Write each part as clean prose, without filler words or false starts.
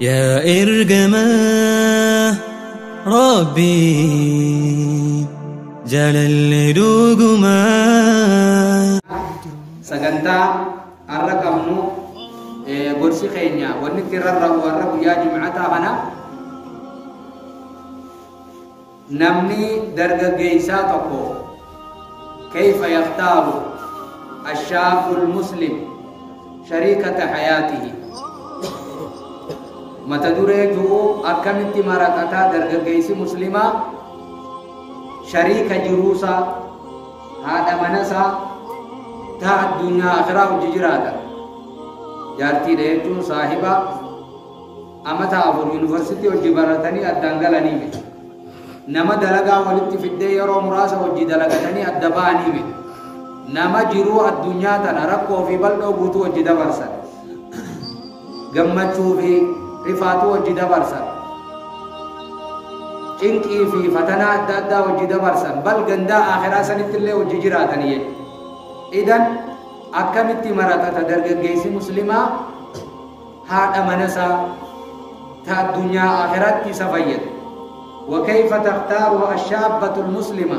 Yaa ergamaa Rabbii jaalalli dhugumaa. Sagantaa har'a qabnu gorsi keenya wanni itti rarra'u har'a guyyaa jim'ataa kana namni dargaggeessaa tokko kayfa yakhtaaru ashaabul muslim shariikata hayaatihi mata duree jiru akkamitti maraqataa dargaggeessi muslimaa shariika jiruusaa haadha manasaa taa addunyaa akhiraa hojii jiraatan jaartiidha jechuun saahiba amata 4 yuunivarsiitii hojii baratanii addaan galanii miti. Nama dalagaa walitti fiddee yeroo muraasa hojii dalagatanii adda ba'anii miti. Nama jiruu addunyaa tana rakkoo fi bal'oo guutuu hojii dabarsan. Gammachuu fi rifaatuu hojii dabarsan. Cinqii fi fatanaa adda addaa hojii dabarsan. Bal gandaa akhiraa sanitti illee hojii jiraatanii jechuudha. Idan akkamitti maratata dargaggeessi muslimaa haadha manasaa ta addunyaa akhiraatti isa fayyadu. وكيف تختار الشابة المسلمة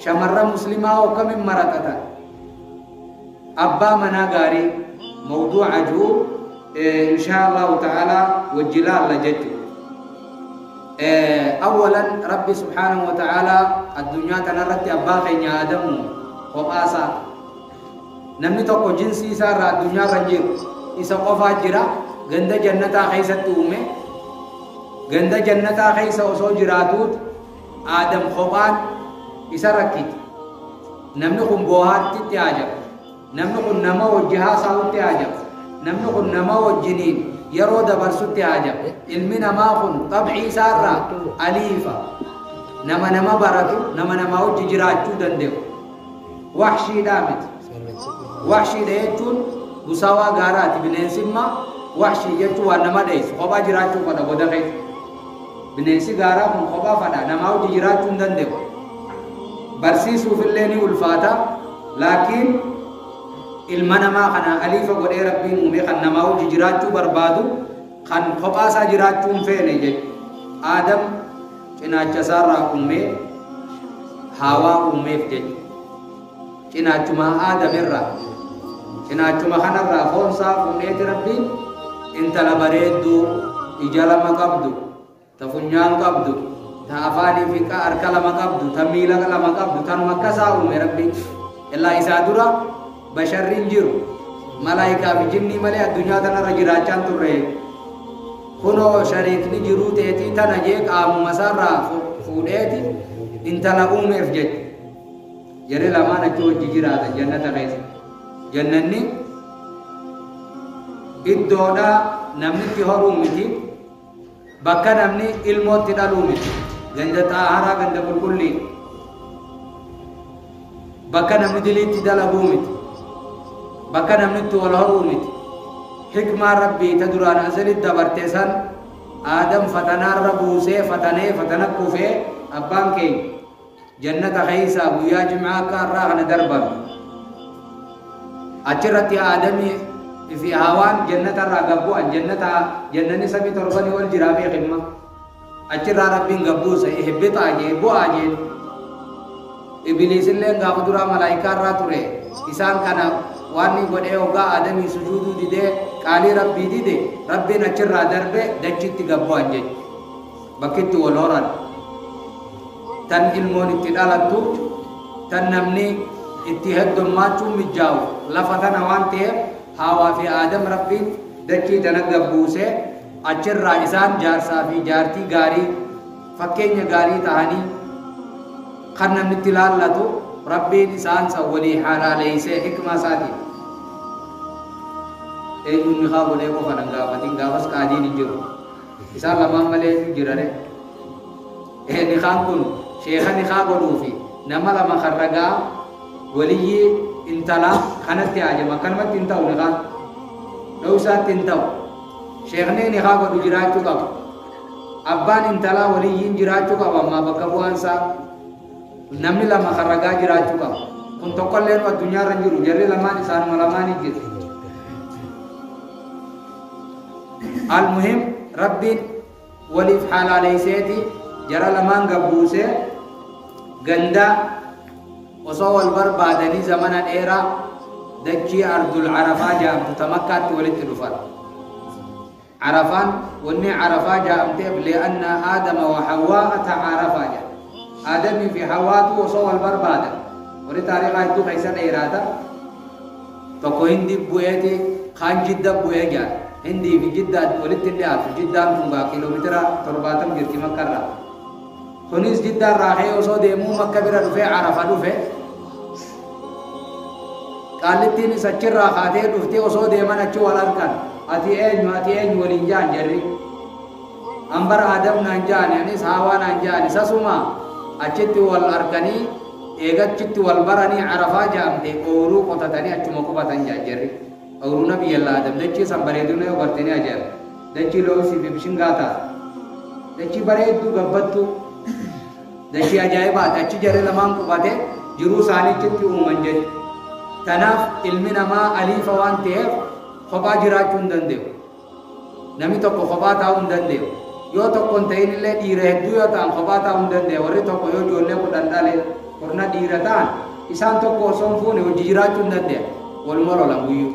شمرة مسلمة وكم مرتتا أبا منا غاري موضوع جو إن شاء الله تعالى والجلال لجد. أولا ربي سبحانه وتعالى الدنيا تنرت أبا خين آدم وقاسا نمني توكو جنسي سارة الدنيا رنجير إسا قفا جرا غند جنة خيسة أمي غند جنة خيسة وصو جراتوت آدم خبان إسا ركيت نمني خن بوهات تتعجب نمني خن نما وجها ساوت تتعجب نمني خن نما وجنين يرو دبرسو تتعجب علمي نما خن طبعي سارة أليفة نما نما براتو نما نما وجه جراتو دندو وحشي دامت وحشي دهيتون بساوا غارات بننسما وحشي يجوا نما ديس خبا جراتو فدا بودا خيس بننسي غارا كن خبا فدا نما وجه جراتو دندو برسيسو في الليل والفاتا لكن المنما خنا أليفة قد ربي مومي خن نما وجه جراتو بربادو خن خبا سا جراتو فيني جي آدم چناچ سارا أمي هوا أمي فجي cinaachuma aadamirraa cinaachuma kanarraa foonsaa fuudheeti rabbiin intala bareedduu ija lama qabdu ta funyaan qabdu ta afaanii fi harka lama qabdu ta miila lama qabdu tanuma akkasaa uume rabbiin. Illaa isaa dura basharri hin jiru malaayikaa fi jinnii malee addunyaa tanarra jiraachaa turre. Kunoo shariikni jiruu teetii tana jee qaamuma isaarraa fuudheeti intala uumeef jechuudha. Jari lamaan achi hojii jiraatan jannata keessa. Jannanni iddoodha namni itti horuu miti, bakka namni ilmootti dhaluu miti. Ganda xaaharaa ganda qulqullii bakka namni diliitti dalaguu miti, bakka namni itti wal horuu miti. Hikmaa rabbii ta duraan asalitti dabarte san Aadam fatanaarra buusee fatanee fatana kufee abbaan keenya jannata keessa guyyaa jim'aa akka har'aa kana darbame. Achirratti Aadamii fi Hawaan jannata irraa gabbu'an jannata jannanni samii torbanii ol jiraa beekimma. Achirraa rabbiin gabbuuse ihbitaa jee bu'aa jee. Ibiliis illee gaafa duraa malaayikaa irraa ture isaan kana waan ni godhee hoggaa Aadamii sujuuduu didee qaalii rabbii dide rabbiin achirraa darbe dachitti gabbu'an jechuudha. Bakkitti wal horan. Tan ilmoon itti dhalattu tan namni itti heddummaachuu mijaa'u lafa tana waan ta'eef Hawaa fi Aadam rabbiin dachii tana gabbuusee achirraa isaan jaarsaa fi jaartii gaarii fakkeenya gaarii ta'anii kan namni itti laallatu rabbiin isaan san walii halaaleessee hikmaa isaatiin. Eenyuun ni haa godhee qofa nan gaafatiin gaafas qaadiin hin jiru. Isaan lamaan malee eenyu jira ree? Nikaan kun sheeka nikaa godhuu fi nama lama kan ragaa waliyyii intalaa kanatti haajama akkanumatti hin ta'u nikaan dhowsaatti hin ta'u. Sheekni nikaa godhu jiraachuu qaba. Abbaan intalaa waliyyiin jiraachuu qaba ammaa bakka bu'aan isaa namni lama kan ragaa jiraachuu qaba. Kun tokkollee nu addunyaarra hin jiru jarri lamaan isaanuma lamaanii jiru. Almuhim Rabbiin waliif halaaleyseeti jara lamaan gabbuusee ganda osoo wal barbaadanii zamana dheeraa dachii ardul Arafaa jedhamtu ta Makkaatti walitti dhufan. Arafaan wanni Arafaa jedhamteef li'anna Aadama wa Hawwaa ta'arafaa jedha. Aadamii fi Hawwaatu osoo wal barbaadan warri taarikaa hedduu keessa dheeraata. Tokko Hindii bu'eeti kaan Jidda bu'ee jedha. Hindii fi Jiddaa walitti dhiyaatu. Jiddaan kun gaa kiiloomeetira 70 jirti Makkarraa. Kunis Jiddaarraa ka'ee osoo deemuu Makka bira dhufee Arafa dhufe. Qaallittiinis achirraa kaatee dhuftee osoo deeman achi wal argan. Ati eenyu ati eenyu waliin jaan jarri. Ambara Aadam naan jaani anis Haawaa naan jaani sasuma achitti wal arganii eegachitti wal baranii Arafaa jaamte ooyiruu qotatanii achuma qubatan jaan jarri. Ooyiruu Nabiyyallaa Aadam dachii san bareedina yoo bartanii ajaa'iba. Dachii loosii fi bishingaa ta'a. Dachii bareedduu gabbattuu dachii ajaa'ibaati. Achi jarri lamaan qubate jiruu isaanii achitti uuman jechuudha. Tanaaf ilmi namaa aliifa waan ta'eef kophaa jiraachuu hin danda'u. Namni tokko kophaa taa'uu hin danda'u. Yoo tokko hin ta'in illee dhiira hedduu yoo ta'an kophaa taa'uu hin danda'u. Warri tokko yoo ijoollee 10 dhale kurna dhiira ta'an isaan tokko osoo hin fuune hojii jiraachuu hin danda'an. Waluma lolan guyyuu.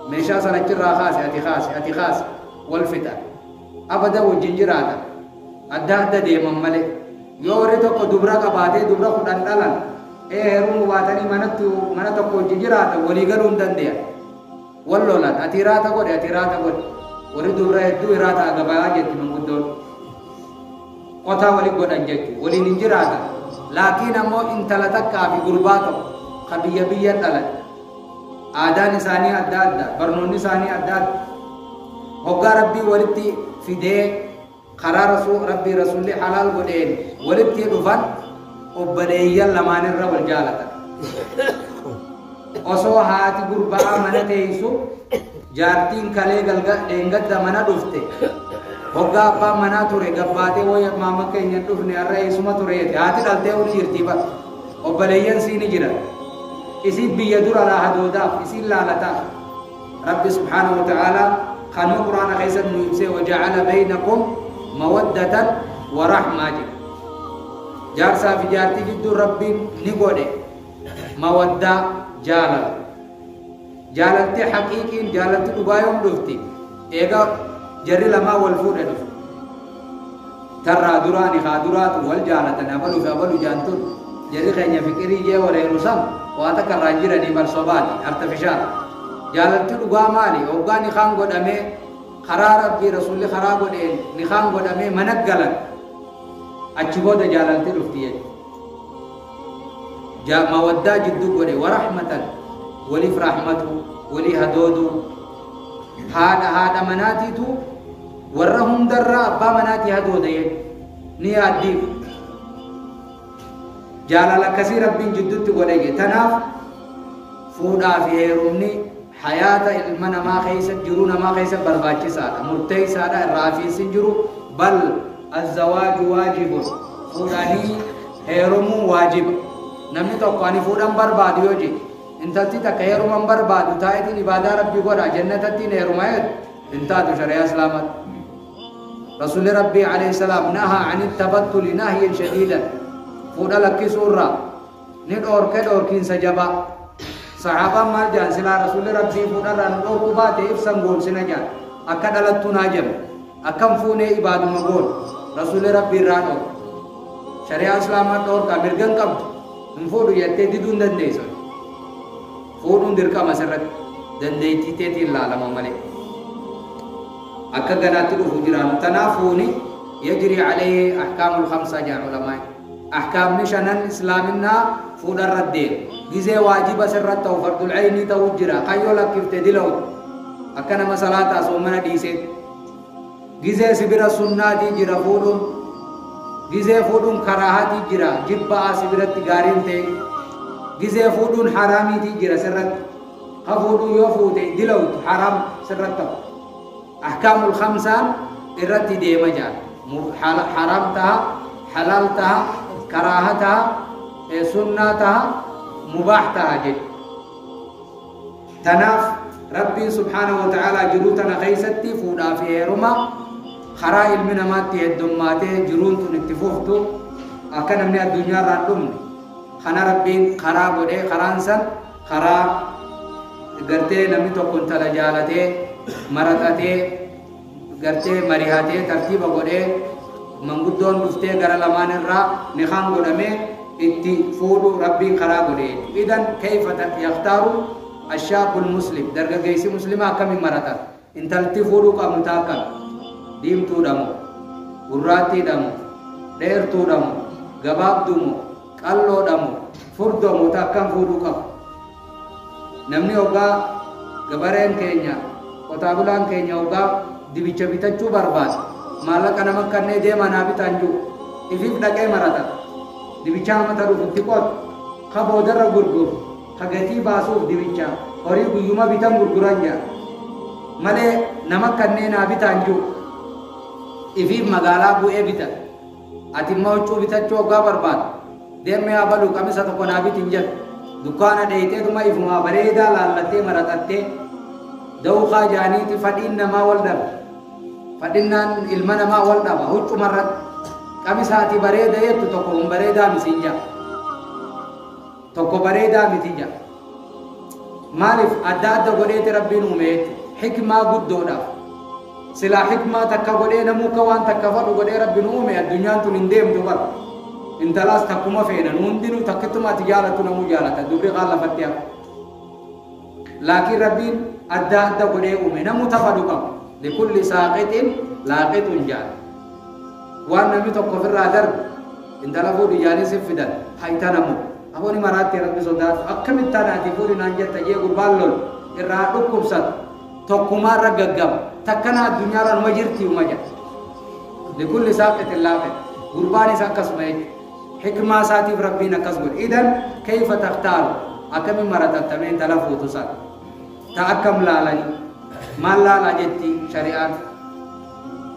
Meeshaa sana achirraa kaase ati kaase ati kaase wal fixa. Abada wajjin jiraatan. Adda adda deeman malee. Yoo warri tokko dubra qabaatee dubra 10 dhalan heerumuu baatanii mana tokko wajjin jiraatan walii galuu hin danda'an. Wal lolan ati hiraata godhe ati hiraata godhe. Warri dubra hedduu hiraata gabaa jetti manguddoon. Qotaa waliin godhan jechuudha. Waliin hin jiraatan. Laakiin ammoo intala takkaa fi gurbaa tokko ka biyya biyya dhalan. Aadaan isaanii adda adda, barnoonni isaanii adda adda. Hoggaa Rabbii walitti fidee karaa Rabbii Rasuulli halaal godheen walitti dhufan obboleeyyan lamaanirra wal jaalatan. Osoo haati gurbaa mana teessu jaartiin kalee dheengadda mana dhufte hoggaa abbaan manaa ture gabbaatee wayya maama keenya dhufne har'a eessuma tureeti haati dhaltee ol jirti bara obboleeyyan siini jira isiin biyya dura laa hadoodaaf isiin laalataaf Rabbi subhaanahu wa ta'aalaa kanuma quraana keessatti nu ibsee waja'ala baynakum mawaddatan wa rahmaa jedha. Jaarsaa fi jaartii jidduu Rabbiin ni godhe mawaddaa jaalala. Jaalalti haqiiqiin jaalalti dhugaa yoom dhufti? Eega jarri lamaa wal fuudhe dhufu. Tarraa duraani haa duraatu wal jaalatan abalu fi abalu jaantun jarri keenya fiqirii jee wareeru san waa takka irraa jiranii barsobaati artifishaal. Jaalalti dhugaa maali? Hoggaa ni kaan godhamee karaa Rabbii Rasuulli karaa godheen ni kaan godhamee mana galan achi booda jaalalti dhufti jechuudha. Mawaddaa jidduu godhe warahmatan waliif rahmatu walii hadoodu haadha manaatiitu warra hundarraa abbaa manaatii hadooda jechuudha. Ni yaaddiif. Jaalala akkasii Rabbiin jidduutti godhe jechuudha. Tanaaf fuudhaa fi heerumni hayaata ilma namaa keessa jiruu namaa keessa barbaachisaadha. Murteessaadha irraa hafiinsi hin jiru. Bal azzawaaju waajibun fuudhanii heerumuun waajiba. Namni tokko ani fuudhan barbaadu yoo jedhe intalti takka heeruman barbaadu taa'itiin ibaadaa Rabbii godha jannatattiin heeruma jedhu hin taatu shari'aa Islaamaatti. Rasuulli Rabbii alayhi salaam nahaa ani tabattuli nahyan shadiidan fuudha lakkisuurraa ni dhoorke dhoorkiinsa jabaa. Sahaabaan maal jedhan silaa Rasuulli Rabbii fuudharraa nu dhoorkuu baate ibsan goonsina jedhan akka dhalattuu naa jedhu akkam fuunee ibaaduma goon Rasuulli Rabbii irraa dhoorke. Shari'aa Islaamaa dhoorkaa mirgan qabdu hin fuudhu jettee diduu hin dandeessu. Fuudhuun dirqama sirratti dandeettii teetiin laalama malee. Akka ganaatti dhufu jiraanu tanaaf fuuni yajri alayhi ahkaamul khamsa jedhan ulamaa. Ahkaamni shanan islaaminaa fuudharra deema. Gizee waajiba sirratti ta'u fardul aynii ta'uu jira. Kayyoo lakkiftee dilawu akka nama salaataa soomana dhiisee. Gizee sibira sunnaatii jira fuudhuun. Gizee fuudhuun karaahatii jira jibba'aa sibiratti gaariin ta'e. Gizee fuudhuun haraamiitii jira sirratti. Ka fuudhuun yoo fuute dilawtu haraam sirratti ta'u. Ahkaamul khamsaan irratti deema jira. Haraam ta'a, halaal ta'a, karaaha ta'a, sunnaa ta'a, mubaax ta'a jechuudha. Tanaaf Rabbiin subhaanahu wa ta'aalaa jiruu tana keessatti fuudhaa fi heeruma Karaa ilmi namaatti heddummaatee jiruun tun itti fuftu akka namni addunyaarraa hin dhumne kana Rabbiin karaa godhee karaan san karaa gartee namni tokko intala jaalatee maraxatee gartee marihatee tartiiba godhee manguddoon dhuftee gara lamaan irraa nikaan godhamee itti fuudhu Rabbiin karaa godhee. Idan kayfa yaktaaru ashaabul muslim, dargaggeessi muslimaa akkamiin marata? Intalti fuudhuu qabnu taa akkam? Diimtuudha moo, gurraattiidha moo, dheertuudha moo, gabaabduu moo, qalloodha moo, furdoo moo, taa akkam fuudhuu qabu? Namni hoggaa gabareen keenya, qotaa bulaan keenya hoggaa dibicha bitachuu barbaada, maallaqa nama kannee deemaa naa bitaan jiru ifiif dhaqee marata. Dibicha mata dhufu itti qotu ka boodarra gurguru ka gatii baasuuf dibicha horii guyyuma bitan gurguran jaa malee nama kannee naa bitaan jiru ifiif magaalaa bu'ee bitan. Ati immoo huccuu bitachuu hoggaa barbaada, deemee haa baluu qamisa tokko naa bitin jedhu, dukkaana dheeyiteetuma ifumaa bareedaa laallattee maraxattee dawqaa jaaniiti. Fadhiin namaa wal dhaba, fadhinnaan ilma namaa wal dhaba. Huccumarratti qamisa ati bareeda jettu tokko kun bareedaa misiin jaa, tokko bareedaa miti jaa. Maaliif adda adda godheeti Rabbiin uume jechuudha? Hikmaa guddoodhaaf. Silaa hikmaa takka godhee namuu akka waan takka fadhu godhee Rabbiin uume, addunyaan tun hin deemtu bara. Intalaas takkuma feena nu hundinuu, takkittuma ati jaalattu namuu jaalata, dubri kaan lafatti hafu. Laakiin Rabbiin adda adda godhee uume, namuu tafadhu qaba. Likulli saaqitin laaqitun jaala. Waan namni tokko ofirraa darbu, intala fuudhu jaanii si fidan, haytanamu abooni maraatti Rabbi sodaatu, akkamitti tanaati fuudhi naan jetta jee gurbaan lolu irraa dhukkubsatu tokkumaarra gaggaba. Takkana addunyaarra numa jirti uma jedha. Likulli saaqitin laaqit. Gurbaanis akkasuma jechuudha. Hikmaa isaatiif Rabbiin akkas godhe. Idan kayfa takhtaaru, akkamiin maratattamee intala fuutu san ta akkam laalanii, maal laalaa jetti shari'aan?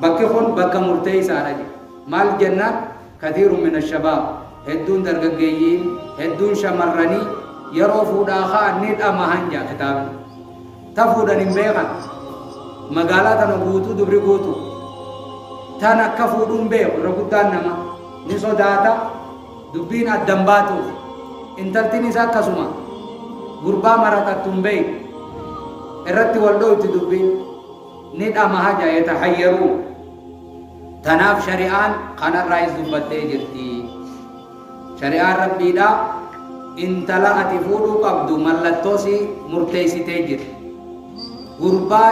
Bakki kun bakka murteessaadha jedhe. Maal jennaan, kathiirun min ashabaab, hedduun dargaggeeyyiin, hedduun shamarranii yeroo fuudhaa ka'an ni dhamahan jaa kitaabni. Ta fuudhan hin beekan. Magaalaa tana guutuu dubri guutuu tan akka fuudhuun beeku irra guddaan nama ni sodaata, dubbiin addan baatuuf. Intaltiin isaa akkasuma gurbaa maraxattu hin beeku, irratti wal dhoyti, dubbiin ni dhamaha jaa, yatahayyaruu. Tanaaf shari'aan kanarraayis dubbattee jirti. Shari'aan Rabbiidha intala ati fuudhuu qabdu mallattoo si murteessitee jirti. Gurbaa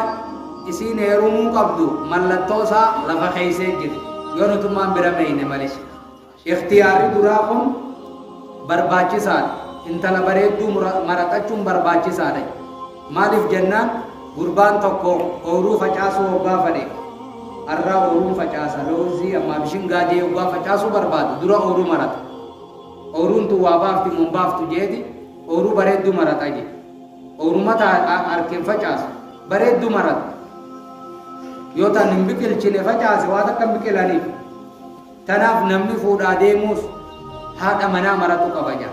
isiin heerumuu qabdu mallattoo isaa lafa keeysee jirti, yoo nutummaan bira meeyne malee. Ikhtiyaarri duraa kun barbaachisaadha. Intala bareedduu maraxachuun barbaachisaadha. Maaliif jennaan, gurbaan tokko ooyiruu facaasuu hoggaa fadhe, arraa ooyiruun facaasa loozii ammaa bishingaa jee hoggaa facaasuu barbaadu, dura ooyiruu marata. Ooyiruun tun waa baafti moo hin baaftu jeeti ooyiruu bareedduu marata jee. Ooyiruu mataa harkeen facaasu bareedduu marata. Yoo tan hin biqilchine facaase, waan akka hin biqilaniif. Tanaaf namni fuudhaa deemuus haadha manaa maratu qaba jaa.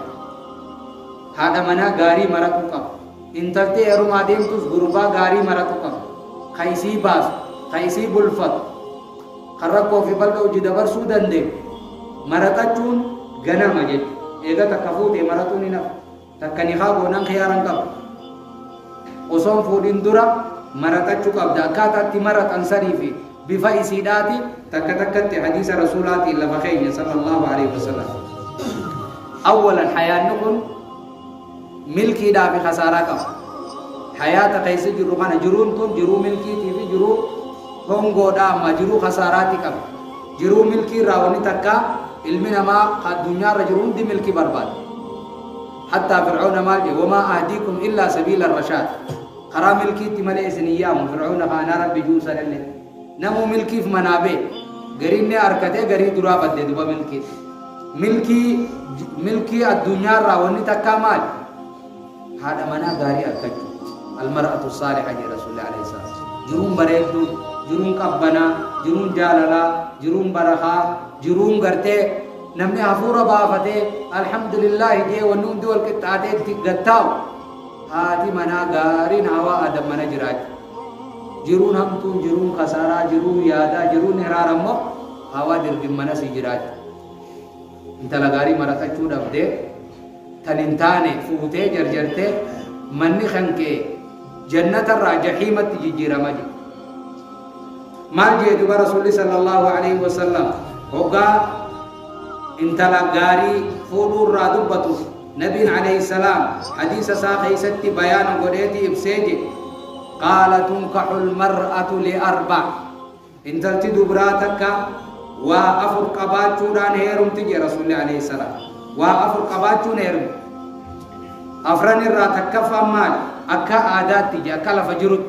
Haadha manaa gaarii maratu qaba. Intalti heerumaa deemtus gurbaa gaarii maratu qaba, ka isii baasu, ka isii bulfatu, kan rakkoo fi bal'oo hojii dabarsuu danda'u maraxachuun ganama jechuudha. Eega takka fuutee maratuun hin hafu. Takka nikaa goonaan khiyaaran qaba, osoon fuudhin dura maraxachuu qabda. Akkaataa itti maraxan sanii fi bifa isiidhaati takka takkatti hadiisa Rasuulaatiin lafa keenya sallallahu alaihi wasallam. Awwalan, hayaanni kun milkiidhaa fi khasaaraa qaba. Hayaata keessa jirru kana, jiruun tun jiruu milkiitii fi jiruu hongoodhaa amma jiruu khasaaraati qaba. Jiruu milkii irraa wanni takka, ilmi namaa addunyaarra jiru hundi milkii barbaada. Hattaa Fir'auna maal jedhe? Wamaa ahdiikum illaa sabiila rashaad, karaa milkiitti malee isin hin yaamu. Fir'auna kaanaa Rabbi juusanillee namuu milkiif manaa bee, gariinni harkatee garii duraa badde. Duba milkii, milkii, milkii addunyaarraa wanni takkaa maali? Haadha manaa gaarii argachuu, almar'atu saaliha jedhe Rasuulli alayhi salaam. Jiruun bareedduu, jiruun qabbanaa, jiruun jaalalaa, jiruun barakaa, jiruun gartee namni hafuura baafatee alhamdulillaahi jee wanni hundi wal qixxaatee itti gattaa'u, haati manaa gaariin hawaa adam mana jiraachuu. Jiruun hamtuun jiruun kasaaraa jiruun yaadaa jiruun hiraara immoo hawaa dirgimmana si jiraachu. Intala gaarii maratachuu dhabdee tan hin taane fuutee jarjartee manni kan kee jannatarraa jahiimatti jijjiirama jedhe. Maal jee duba Rasuulli sallallahu alaihi wasallam hoggaa intala gaarii fuudhuurraa dubbatu nabiin alayhi salaam hadiisa isaa keessatti bayaana godheeti ibsee jedhe. قال تنكح المرأة لأربع انتلتي دبراتك وأفر قباتشوران هيرم تجي رسول الله عليه السلام وأفر قباتشون هيرم أفران الرا تكفى مال أكا عادات تجي أكا لفجرت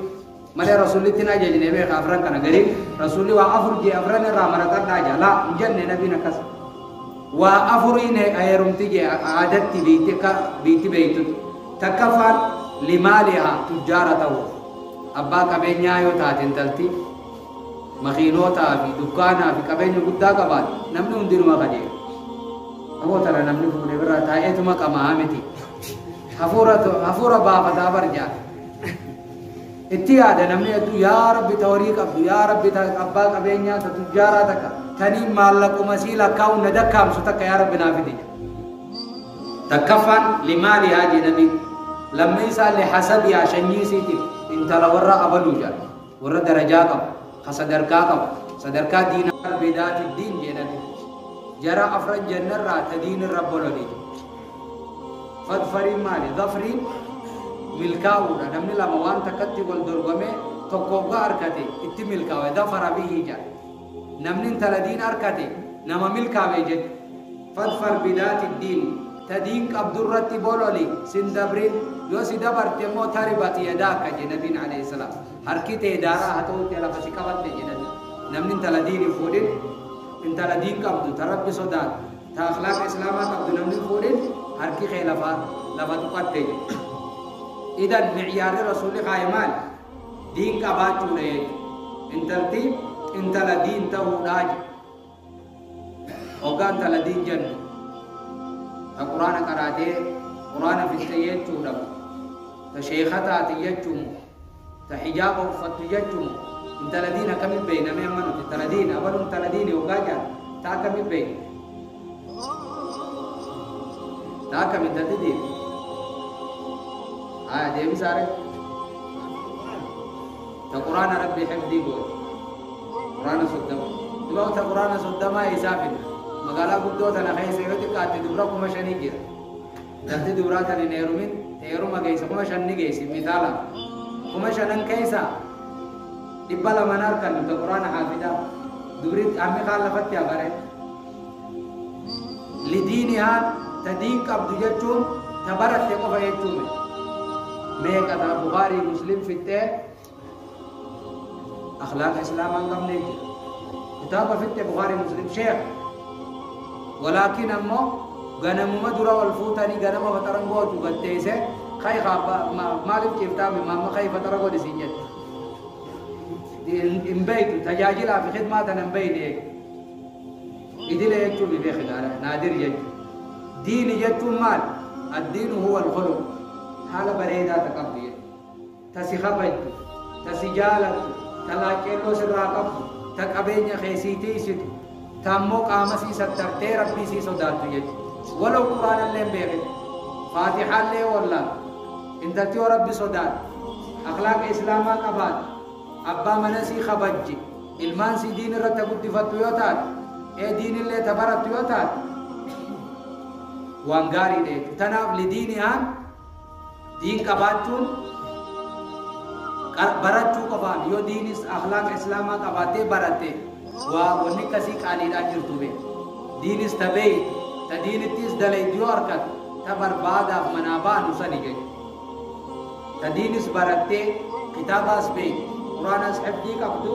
مالي رسول الله تناجي جنبي أفران كان غريب رسول الله وأفر جي أفران الرا مرتان ناجا لا جنة نبينا كس وأفرين هيرم تجي عادات بيتك بيت بيت تكفى لمالها تجارته abbaa qabeenyaa yoo taate intalti makiinotaa fi dukkaanaa fi qabeenya guddaa qabaate namni hundinuma qajeela. Aboo tana namni fuudhee bira taa'eetuma qamaa miti. Hafuura baafataa barjaa. Itti yaada namni hedduu yaa Rabbi ta horii qabdu yaa Rabbi ta abbaa qabeenyaa ta tujjaaraa takka tanii maallaquma sii lakkaa'u na dakkaamsu takka yaa Rabbi naa fidi. Takkaffaan limaalihaa jedhanii lammeessaa lihasabihaa sanyii isiitiif intala warra abaluu jedha warra darajaa qabu ka sadarkaa qabu sadarkaa diinaa bidaati diin jedhani jara afran jennarraa ta diinirra bololi fadfariin maali dhafriin milkaa'uudha namni lama waan takkatti wal dorgomee tokko hoggaa harkate itti milkaa'e dhafara bihi jedha namni intala diin harkate nama milkaa'e jedhu fadfar bidaati diin ta diin qabdurratti bololi sin dabrin yoo si dabarte immoo taribati yadaaka jedhe nabiin alayhi salaam harki tee daaraa haa ta'utti lafa si qabatte jedhe namni intala diin hin fuudhin intala diin qabdu ta rabbi sodaatu ta akhlaaqa islaamaa qabdu namni hin fuudhin harki kee lafa tuqatte jedhe. Idan micyaarri rasuulli kaaye maali? Diin qabaachuudha jechuudha. Intalti intala diin ta'uudhaa jedhe. Hoggaa intala diin jennu ta quraana qaraatee quraana fixxe jechuudha. Ta sheekha taate jechuun ta hijaaba uffattu jechuun intala diin akkamitti beekna mee amma nuti intala diin abalu intala diin hoggaa jedhan ta akkamitti beekna ta akkamitti intalti diin haa deebisaare ta quraana rabbi hifdii goote quraana soddoma duba ta quraana soddomaa isaa fidna magaalaa guddoo tana keessa yoo xiqqaatte dubra 5,000 jira intalti dubraa tan hin heerumin heeruma geessa 5,000 ni geessi mithaala 5,000 keessa 200 harkan ta quraana haafidaa dubri ammi kaan lafatti hafare lidiinihaa ta diin qabdu jechuun ta baratte qofa jechuun meeqa ta Bukaarii Muslim fixxee akhlaaqa islaamaa hin qabne jira kitaaba fixxe Bukaarii Muslim sheekh walaakin ammoo ganamuma dura wal fuutanii ganama fataran gootu gatteesse kai maaliif ciiftaame maamma kai fatara godhi siin jette hin beeytu tajaajilaa fi khidmaa tana hin beeyne idile jechuun beeki naadir jechuun diini jechuun maal addiinu huwa alkhuluq haala bareedaa ta qabdu jechuudha ta si kabajju ta si jaalattu ta laaqeelloo sirraa qabdu ta qabeenya keessii tiisitu ta ammoo qaama sii sattartee rabbii sii sodaattu jechuudha. ولو قرآن اللي بيغي فاتحة اللي والله انت تيو ربي صداد أخلاق إسلاما قباد أبا منسي خبجي ilmaan si diin irratti guddifattu yoo taate ee diinillee ta barattu yoo taate waan gaariidha jechuudha. Tanaaf lidiinihaan diin qabaachuun barachuu qofaan yoo diinis akhlaaqa islaamaa qabaattee baratte waa wanni akkasii qaaliidhaan jirtu beeku. Diinis ta beeytu ta diinittis dalaytu yoo harkatu ta barbaadaaf manaa baanu sani jechuudha. Ta diinis barattee kitaabaas beeytu quraanas hifdii qabdu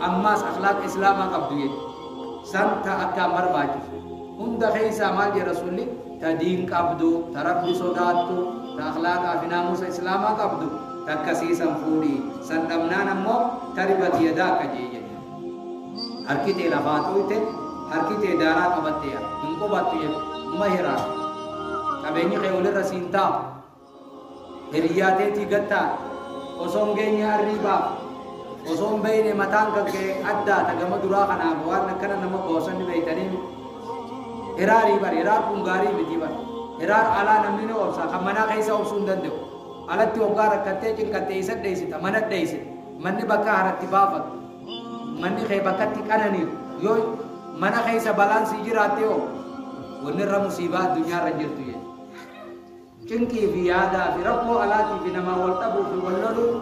ammaas akhlaaqa islaamaa qabdu jechuudha. San ta akkaan barbaachisu. Hunda keessaa maal jedha rasuulli ta diin qabdu ta rabbi sodaattu ta akhlaaqaa fi naamusa islaamaa qabdu takkasii san fuudhii san dhabnaan ammoo taribat yadaaka jee jedhe. Harki tee lafaa xuyte harki tee daaraa qabattee hin qubattu jedhu numa hiraa qabeenyi kee olirra siin taa'u hiriyyaa teetii gattaa osoo hin geenye arrii baaf Osoo hin beeyne mataan kan ka'e addaata gama duraa kanaaf waan akkana nama boosanni beeytanii hiraarii bar hiraar kun gaarii miti bar hiraar alaa namni ni obsa kan manaa keessa obsuu hin danda'u alatti hoggaa rakkattee cinqattee isa dheessita mana dheessita manni bakka haratti baafatu manni kee bakkatti qananiiru yoo mana keessa balaan si jiraatte hoo wanni irra musiibaa addunyaa irra jirtu jedhe cinqii fi yaadaa fi rakkoo alaatii fi namaa wal dhabuu fi wal loluu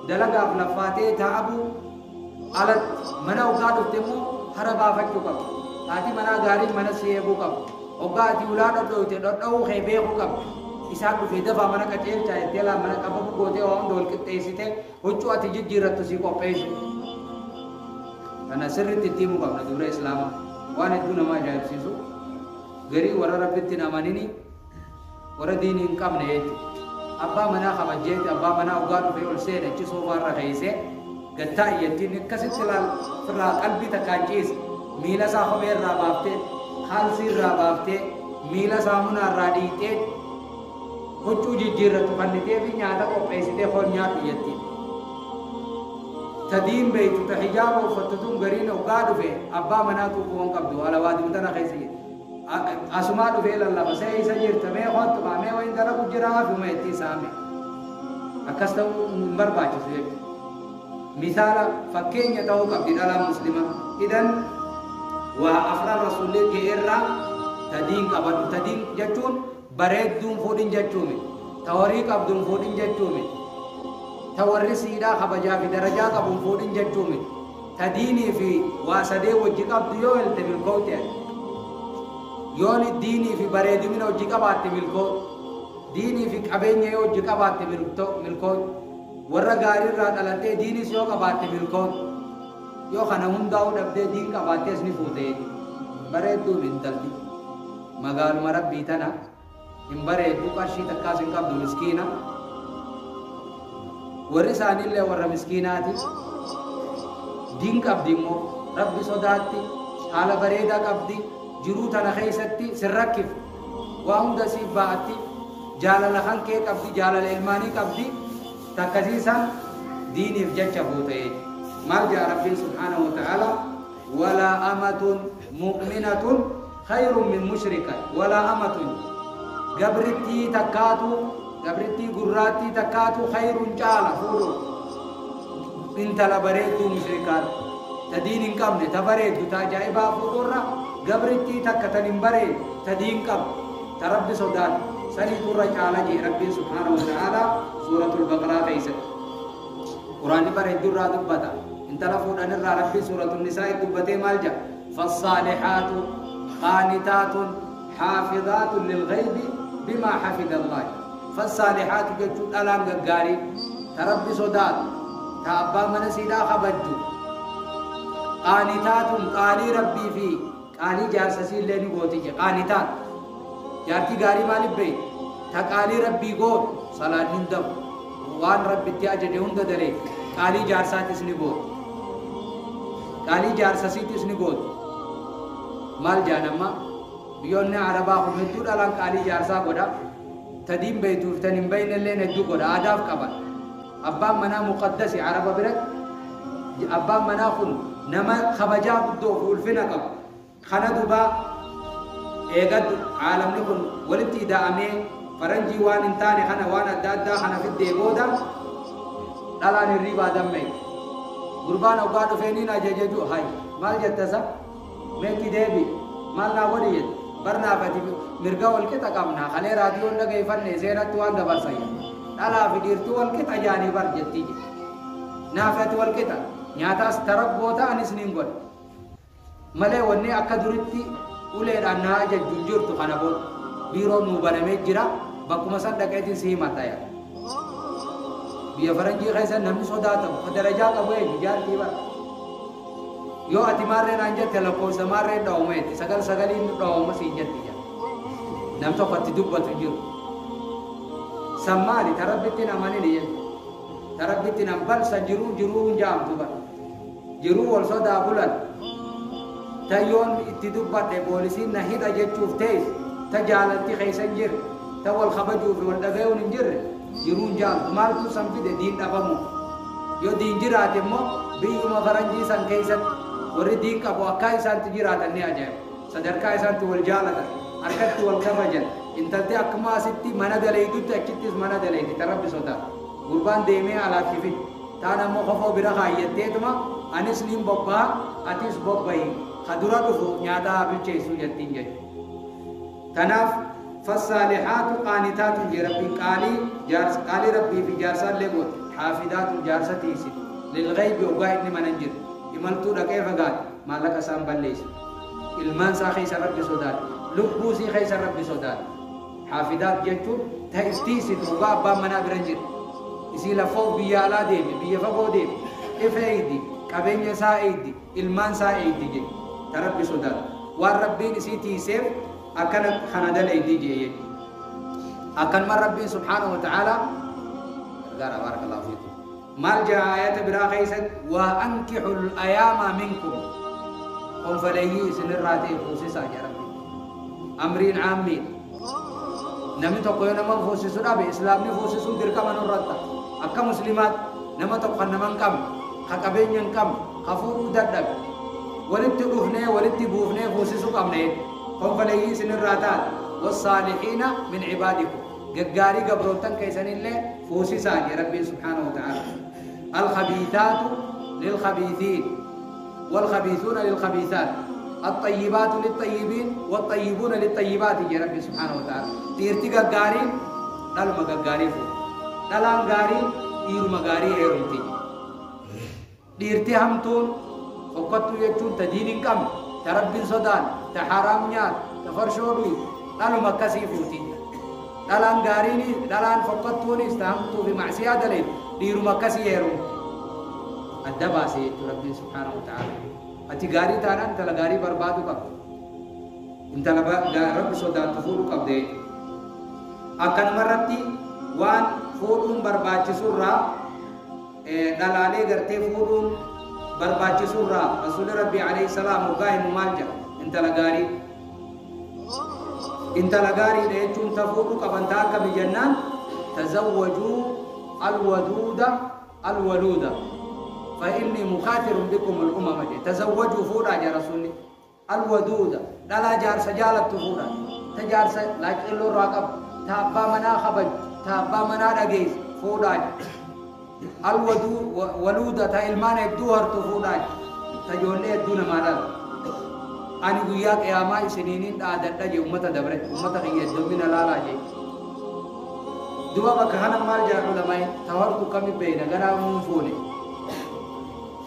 dalagaaf laffaatee taa'abuu alatti mana hoggaa dhufte immoo hara baafachuu qabu haati manaa gaariin mana si eeguu qabu hoggaa ati ulaa dhodhooyte dhodha'uu kee beekuu qabu isaan dhufee dafaa mana qaceelchaa jettee laa mana qabamu gootee waa hunda wal qixxeessitee huccuu ati jijjiirrattu si qopheessu kana sirriitti itti himuu qabna dubra islaamaa waan hedduu nama ajaa'ibsiisu garii warra rabbitti hin amanini warra diinii hin qabne jechuudha abbaa manaa kabajjeeti abbaa manaa hoggaa dhufee ol seene achi soofaarra keessee gattaa iyyattiin akkasitti laal firraa qalbii takkaan ciise miila isaa kophee irraa baaftee kaalsii irraa baaftee miila saamunaa irraa dhiitee huccuu jijjiirrattu kannitee fi nyaata qopheessitee foon nyaatu iyyattiin. Ta diin beeytu ta hijaaba uffattu tun gariin hoggaa dhufe abbaa manaa tuquu hin qabdu alawaadum tana keessa jirti. Asumaa dhufee lallaba see isa jirta mee kottu kaa mee wayin dalagu jira hafuma itti saame akkas ta'uu hin barbaachisu jechuudha. Misaala fakkeenya ta'uu qabdi dhalaan muslimaa. Idan waa afran rasuullee kee irraa ta diin qabadhu ta diin jechuun bareedduun fuudhin jechuumi ta horii qabduun fuudhin jechuumi ta warri siidhaa kabajaa fi darajaa qabuun fuudhin jechuumi ta diinii fi waa sadee wajji qabdu yoo helte milkoofte yooni diinii fi bareedumina hojii qabaatte milkoo diinii fi qabeenya yoo hojii qabaatte milkoo warra gaariirraa dhalattee diinis yoo qabaatte milkoo yoo kana hundaa'uu dhabdee diin qabaattees ni fuute bareedduu intalti magaaluma rabbii tana hin bareeddu qarshii takkaas hin qabdu miskiina warri isaaniillee warra miskiinaati diin qabdi immoo rabbi sodaatti haala bareedaa qabdi jiruu tana keessatti sin rakkiftu waa hunda siif ba'atti jaalala kan kee qabdi jaalala ilmaanii qabdi takkasiisan diiniif jecha fuute maal jaa rabbiin subhaanahu wa ta'ala walaa amatun mu'minatun khayrun min mushrika walaa amatun gabrittii takkaatu gabrittii gurraattii takkaatu khayrun caala fuudhu intala bareedduu mushrikaadha ta diin hin qabne ta bareeddu ta ajaa'ibaa fuudhurra gabrittii takka tan hin bareeddu ta diin qabdu ta rabbi sodaatu saniitu irra caala jee rabbiin subhaanahu wa ta'ala suuratul baqaraa keessatti quraanni bareedduu irraa dubbata intala fuudhan irraa rabbiin suuratul nisaa dubbatee maal jedha fassaalihaatu qaanitaatun xaafidaatun lilghaybi bimaa xafida allah fassaalihaatu jechuun dhalaan gaggaarii ta rabbi sodaatu ta abbaa mana siidhaa kabajju qaanitaatun qaalii rabbii fi qaalii jaarsasii illee ni gooti je qaanitaat jaartii gaarii maaliif beeytu ta qaalii rabbii gootu salaan hin dabu waan rabbitti ajaje hunda dalee qaalii jaarsaatis ni gootu qaalii jaarsasiitis ni gootu maal jaan amma biyyoonni arabaa kun hedduu dhalaan qaalii jaarsaa godha ta diin beeytuuf tan hin beeyne illeen hedduu godha aadaaf qaban abbaan manaa muqaddasi araba biratti abbaan manaa kun nama kabajaa guddoo fi ulfina qabu kana duba eegaddu caalamni kun walitti ida'amee faranjii waan hin taane kana waan adda addaa kana fiddee booda dhalaan hirriibaa dammee gurbaan hoggaa dhufee niin ajajeju hay maal jettasa meetti deebi maal naa godhi jette barnaaf ati mirga wal qixa qabna kalee raadiyoon dhageeffanne seenatti waan dabarsan dhalaa fi dhiirtuu wal qixa jaanii bar jettii jedhe naaf ati wal qixa nyaataas tarabboota anis niin godhe malee wanni akka duritti uleedhaan naa ajajju hin jirtu kana booda biiroon nuu banamee jira bakkuma san dhaqeetiin si himata yaa biyya faranjii keessa namni sodaatamu ka darajaa qabu eenyu jaartii bara yoo ati maarree naan jette lakkoofsa maarreen dhawama jetti sagal sagaliin dhawama siin jetti jaa nam tokko itti dubbatu hin jiru san maali ta rabbitti hin amanini jechuudha ta rabbitti hin balsa jiruu jiruu hin jaamtu bara jiruu wal sodaa bulan ta yoon itti dubbadhe poolisiin na hidha jechuuf teessu ta jaalatti keessa hin jirre ta wal kabajuu fi wal dhagayuun hin jirre jiruun jaamtu maaltu san fide diin dhabamu Yoo diin jiraate immoo biyyuma faranjii san keessatti warri diin qabu akka isaanti jiraatan ni ajaa'iba. Sadarkaa isaanti wal jaalatan, harkatti wal kabajan. Intalti akkuma asitti mana daleeydutti achittis mana daleeydi ta Rabbi sodaatu. Gurbaan deemee alaatti fidi. Taan ammoo kofoo bira kaayatteetuma anis niin bobba'a atis bobba'i. Ka dura dhufu nyaata haa bilcheessuu jettiin jechuudha. Tanaaf fassaalixaatu qaanitaatun jee Rabbiin qaalii jaarsa qaalii Rabbii fi jaarsaallee goote xaafidaatun jaarsa tiisiti lilghaybi oggaa inni mana hin jirre imaltuu dhaqee fagaate maallaqa isaan balleessi ilmaan isaa keessa Rabbi sodaate lubbuu isii keessa Rabbi sodaate xaafidaat jechuun ta tiisitu oggaa abbaan manaa bira hin jirre isii laffoof biyya alaa deeme biyya fagoo deeme if eeydi qabeenya isaa eeydi ilmaan isaa eeydi jedhe ta Rabbi sodaate waan Rabbiin isii tiiseef akkana kana daleeydi jee jechuudha. Akkanuma Rabbiin subhaanahu wa ta'ala gargaara barakallahu fiikum. Maal jaa ayata biraa keessatti waa ankixul ayaamaa minkum konfaleeyyii isinirraa ta'e fuusisaa jaa Rabbiin. Amriin caammiidha. Namni tokko yoo nama fuusisu dhabe islaamni fuusisuun dirqama nurratti. Akka muslimaatti nama tokko kan nama hin qabne, ka qabeenya hin qabne, ka fuudhuu dadhabe walitti dhufnee walitti buufnee fuusisuu qabna jechuudha. Konfaleeyyii isinirraa taate wassaalihiina min cibaadikum gaggaarii gabroottan keessanillee fuusisaa jee Rabbiin subhaanahu wa ta'ala. Alkhabiithaatu lilkhabiithiin walkhabiithuuna lilkhabiithaat الطيبات للطيبين والطيبون للطيبات يا ربي سبحانه وتعالى. dhiirti gaggaariin dhaluma gaggaarii fuudha. Dhalaan gaariin dhiiruma gaarii heerumti. Dhiirti hamtuun fokkattuu jechuun ta diin hin qabne, ta Rabbiin sodaan, ta haraam nyaatu, ta farshoo dhuyu dhaluma akkasii fuuti. Dhalaan gaariinis dhalaan fokkattuunis ta hamtuu fi macsiyaa daleetu dhiiruma akkasii heerumti. Adda baase jechuun Rabbiin subhaanahu wa ta'ala. Ati gaarii taanaan intala gaarii barbaadu qabda. Intala Rabbi sodaattu fuudhuu qabda jechuudha. Akkanuma irratti waan fuudhuun barbaachisurraa dhalaalee gartee fuudhuun barbaachisurraa Rasuulli Rabbii alayhi salaam hoggaa himu maal jedha? Intala gaarii. Intala gaariidha jechuun ta fuudhuu qaban ta akkami jennaan tazawwajuu alwaduuda alwaluuda. فإني مخاطر بكم الأمم تزوجوا فورا يا رسولي الودود دلا جار سجالة فورا تجار لا إلو راقب تابا منا خبج تابا منا دقيس فورا الودود ولودة تا إلمان الدوهر تفورا تجولي الدون مالا أنا قياك يا ما سنينين عادت دجي أمتا دبرت أمتا هي الدمين لا لا جي دوا بكهنا مال جار علماء تورتو كم بين غنا منفوني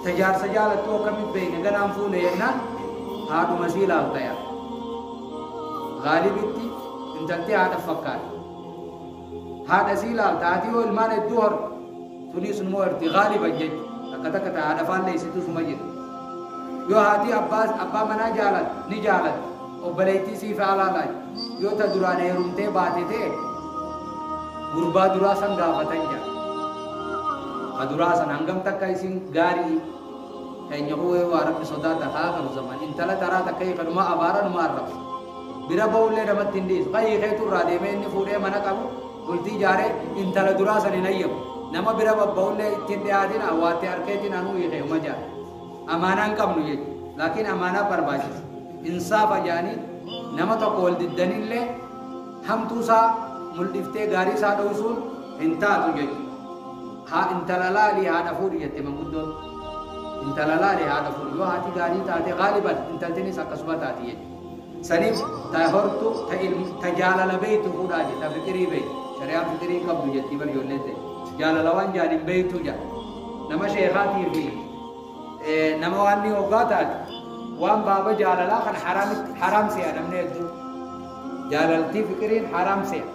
tajaarsa jaalattuu akkamitti beekne ganaan fuune jennaan haadhuma sii laalta yaa. Gaalibitti intalti haadha fakkaata. Haadha sii laalta haati yoo ilmaan hedduu horte tunis immoo horti gaaliban jechuudha. Takka takka ta haadha faallee isitu suma jiru. Yoo haati abbaa manaa jaalatti ni jaalatti obboleettii sii faalaa laali. Yoo ta duraan heerumtee baate ta'e gurbaa duraa san gaafatan jira. Ka duraa san hangam takka isin gaarii keenya huwee waa Rabbi sodaata haa zaman intala taraa takka hiikanuma abaara numa arrabsa. Bira ba'ullee namatti hin dhiisu. Qayyii keetu irraa deemee inni fuudhee mana qabu bultii ijaaree intala duraa san hin ayyamu. Nama bira babba'ullee ittiin dhiyaatin awwaattee harkeetiin anuu hiikee uma jaara. Amaanaa hin qabnu jechuudha. Laakiin amaanaa barbaachisa. Insaafa jaanii nama tokko wal diddanillee hamtuu isaa mul'iftee gaarii isaa dho'isuun hin taatu jechuudha. Haa intala laalii haadha fuudhi jette manguddoon. Intala laalii haadha fuudhi yoo haati gaarii taate gaaliban intaltinis akkasuma taati jechuudha. Saniif ta hortu ta jaalala beeytu fuudhaa jette ta fiqirii beeytu shari'aan fiqirii qabdu jettii bar ijoolleen ta'e jaalala waan jaaniin beeytu jedha. Nama sheekaatii fi nama waan ni hoggaa taate waan baaba jaalalaa kan haraam se'a namni hedduu. Jaalaltii fiqiriin haraam se'a.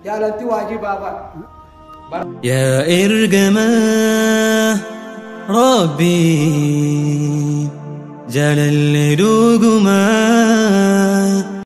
Jaalaltii waajibaa bara. يا إرجما ربي جلل دوجما.